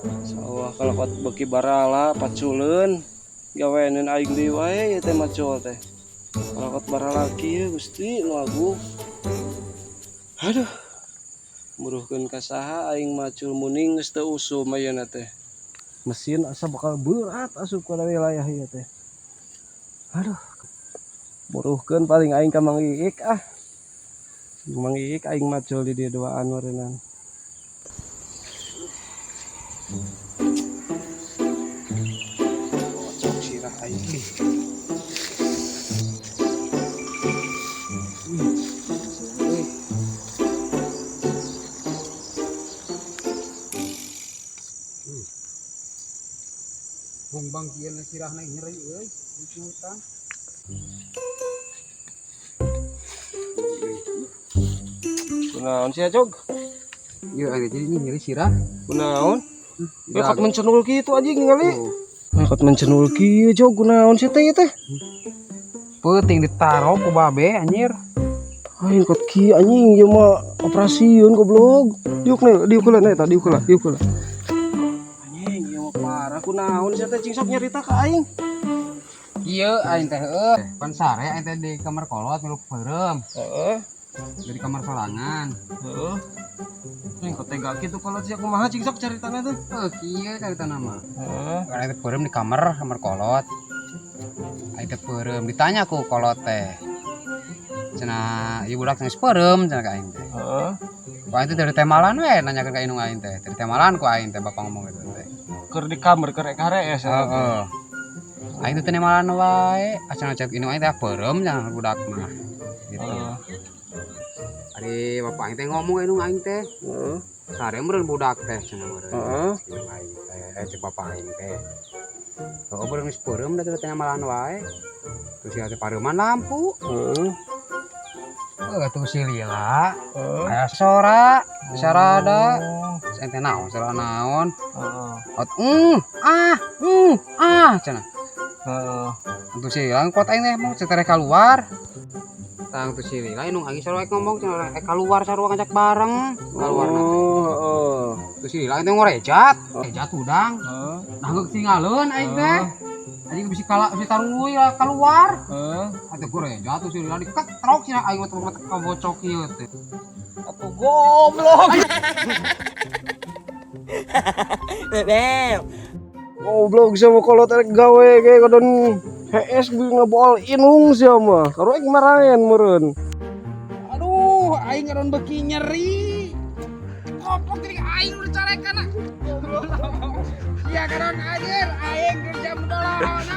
Sawah kalakot beuki barala paculeun gaweaneun aing deui wae ieu teh macul teh. Kalakot barala kieu Gusti nu agung. Aduh. Muruhkeun ka saha aing macul muning geus teu usum ayeuna teh. Mesin asa bakal berat asup kana wilayah ieu teh. Aduh. Muruhkeun paling aing ka Mang Iik ah. Mang Iik aing macul di dieu duaan meureunnan. Kocok sirah aing. Bang kieu sirahna nyeri euy di hutan. Kunaon sia Jog? Ieu aya jadi nyeri sirah. Kunaon? Ya kot mencenul kitu anjing ningali. Oh. Kot mencenul kieu Jog, kunaon sia teh ieu teh? Peuting ditaro ku babe anjir. Aing kot kieu anjing ieu mah operasieun goblok. Diuk nih, diuk heula eta, diuk heula, diuk heula. Anjing ieu mah parah kunaon sia teh cing sok nyarita ka aing. Ieu aing teh heueuh. Pan sare aing teh di kamar kolot milu peureum. Heeh. Dari kamar sorangan. Heeh. Aing kok tega kitu kolot sia kumaha cing sok caritana teh? Heuh kieu caritana mah. Heeh. Aing teh peureum di kamar, kamar kolot. Aing teh peureum ditanya ku kolot teh. Cenah ieu budak geus peureum cenah ka aing teh. Heeh. Ku aing teh dari temalan we nanyakeun ka indung aing teh. Dari temalan ku aing teh bapak ngomong gitu teh. Keur di kamar keur rek karees eta teh. Heeh. Aing teh temalan wae, cenah cek indung aing teh peureum cenah budak mah. Gitu. Heeh. Ari bapak aing teh ngomong indung aing teh. Heeh. Sare meureun budak teh cenah meureun. Heeh. Indung aing teh, cek bapak aing teh. Heeh meureun geus peureum da teh temalan wae. Terus sia teh pareuman lampu. Heeh. Heuh tuh si Lila. Heeh. Aya sora, sarada. Oh. Saya teh naon, sora naon. Heeh. Ot, ah, ah cenah. Heeh. Tuh si Lila kot aing teh mau cetereh keluar. Tang tuh si Lila indung aing sarua ngomong cenah rek keluar sarua ngajak bareng. Keluar na teh. Oh, heeh. Tuh si Lila teh ngorejat, rejat udang. Heeh. Nah geus tinggalkeun aing teh. Anjing bisi kala bisi taruy lah keluar. Heeh. Atuh gorejat tuh si Lila diketrok cenah aing mah teu kabocok ieu teh. Atuh goblok. Bebek. Goblok sia mah kolot rek gawe ge kodon hees bi ngebol inung sia mah. Karuek maraen meureun. Aduh, aing ngadon beuki nyeri. Kopok jadi aing udah carekan. Iya kadon anjir, aing kerja dolana.